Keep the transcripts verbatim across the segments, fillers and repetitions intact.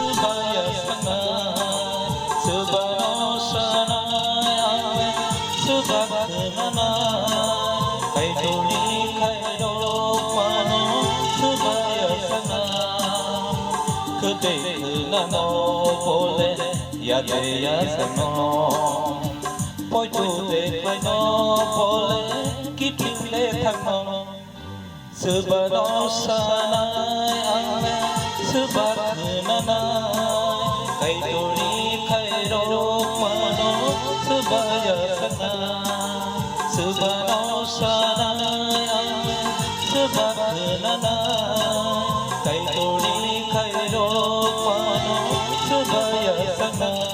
Swbaya sanai, swbano sanai, ang swba khwnanai, Kaitorni khairokmano swbaya sanai. Khwtwi khwnano bole yade yasano, poito de khlaino bole kiphil de thangno. Swbano sanai ang le swba khwnanai, Kaitorni khairokmano swbaya sanai. Swbano sanai ang le swba khwnanai, Kaitorni khairokmano swbaya sanai.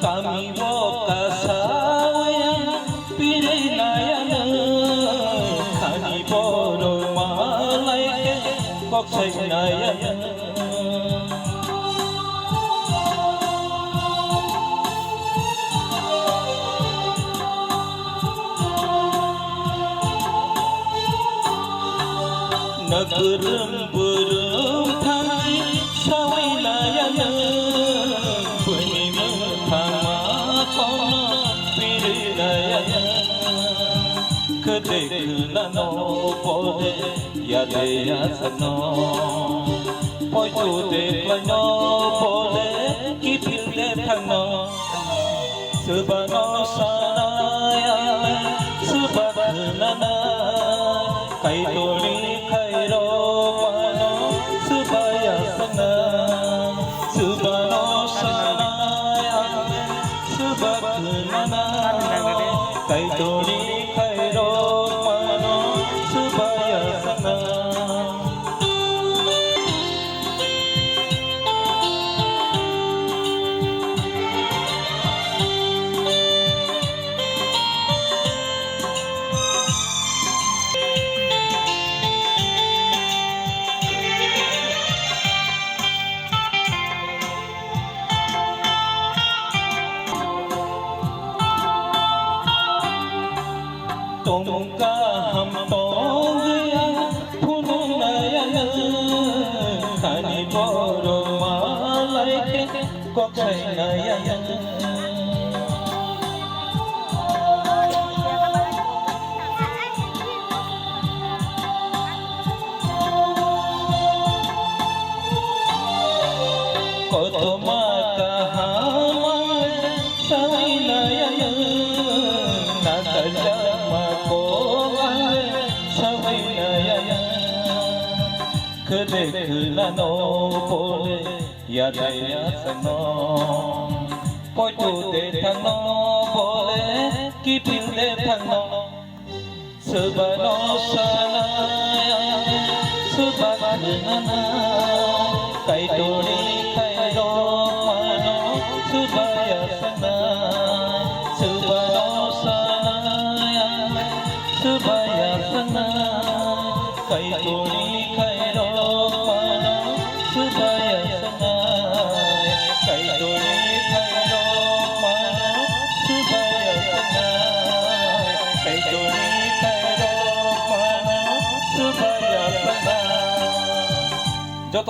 Kami o kasawi ang piri nayang, kani borok malai ke kok sai nayang. Nagrum burum thai sawi nayang, bini mwthangma kono piri nayang. Khwtwi khwnano bole yade yasano, poito de khlaino bole kiphil de thangno. Swbano sanai ang le swba khwnanai, Kaitorni khairokmano swbaya sanai. Swbano sanai ang le swba khwnanai, Kaitorni khairokmano swbaya sanai. Tong kaham tongya phunuknaya, kani borok malai khe kok sainaya. Kothoma kaham ang le sawi nai ang, nakarjakma kok ang le sawi nai ang. Khwde khwnano bole yade yasano, poito de thangno bole kiphil de thangno. Swbano sanai, swba khwnanai, Kaitorni khairokmano swbaya sanai. Swbano sanai, swbaya sanai, Kaitorni khairokmano swbaya sanai. Kaitorni khairokmano swbaya sanai. Kaitorni